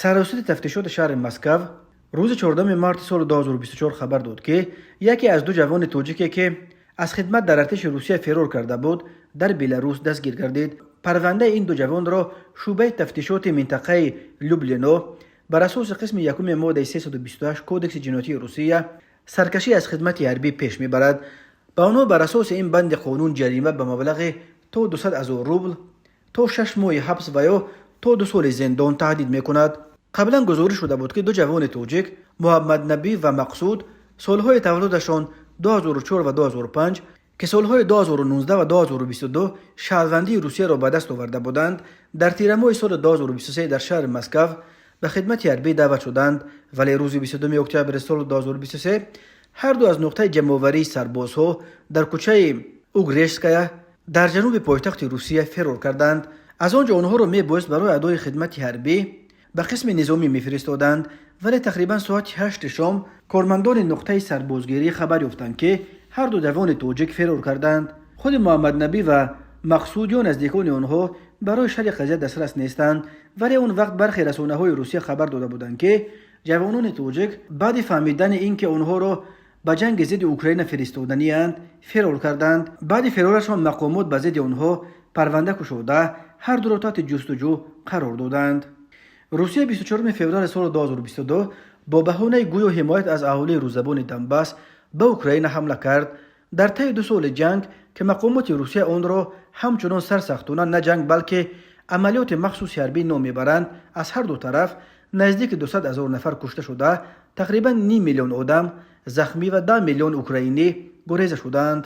Сарраёсати тафтишоти шаҳри Москав рӯзи 14 марти соли 2024 хабар дод, ки яке аз ду ҷавони тоҷике, ки аз хидмат дар артиши Русия ферор карда буд, дар Беларус дастгир гардид. Парвандаи ин ду ҷавонро шӯъбаи тафтишоти минтақаи Люблино бар асоси қисми якуми моддаи 328 Кодекси ҷиноятии Русия, саркашӣ аз хидмати ҳарбӣ, пеш мебарад. Ба онҳо бар асоси ин банди қонун ҷарима ба маблағи то 200 ҳазор рубл, то 6 моҳи ҳабс ва ё то 2 соли зиндон таҳдид мекунад. Қаблан гузориш шуда буд, ки ду ҷавони тоҷик, Муҳаммаднабӣ ва Мақсуд, солҳои таваллудашон 2004 ва 2005, ки солҳои 2019 ва 2022 шаҳрвандии Русияро ба даст оварда буданд, дар тирамоҳи соли 2023 дар шаҳри Москав ба хидмати ҳарбӣ даъват шуданд, вале рӯзи 22 октябри соли 2023 ҳарду аз нуқтаи ҷамъоварии сарбозҳо дар кӯчаи Угрешская дар ҷануби пойтахти Русия ферор карданд. Аз он ҷо онҳоро мебоист барои адои хидмати ҳарбӣ ба қисми низомӣ мефиристоданд, вале тақрибан соати 8-и шом кормандони нуқтаи сарбозгирӣ хабар ёфтанд, ки ҳарду ҷавони тоҷик ферор карданд. Худи Муҳаммаднабӣ ва Мақсуд ё наздикони онҳо барои шарҳи қазия дастрас нестанд, вале он вақт бархе расонаҳои Русия хабар дода буданд, ки ҷавонони тоҷик баъди фаҳмидани ин ки онҳоро ба ҷанги зидди Украина фиристоданианд, ферор карданд. Баъди ферорашон мақомот ба зидди онҳо парванда кушода, ҳардуро таҳти ҷустуҷӯ қарор доданд. Русия 24 феврали соли 2022 бо баҳонаи гӯё ҳимоят аз аҳолии русзабони Донбасс ба Украина ҳамла кард. Дар таи 2 соли ҷанг, ки мақомоти Русия онро ҳамчунон сарсахтона на ҷанг, балки амалиёти махсуси ҳарбӣ ном мебаранд, аз ҳар ду тараф наздики 200 ҳазор нафар кушта шуда, тақрибан ним миллион одам захмӣ ва 10 миллион украинӣ гуреза шуданд.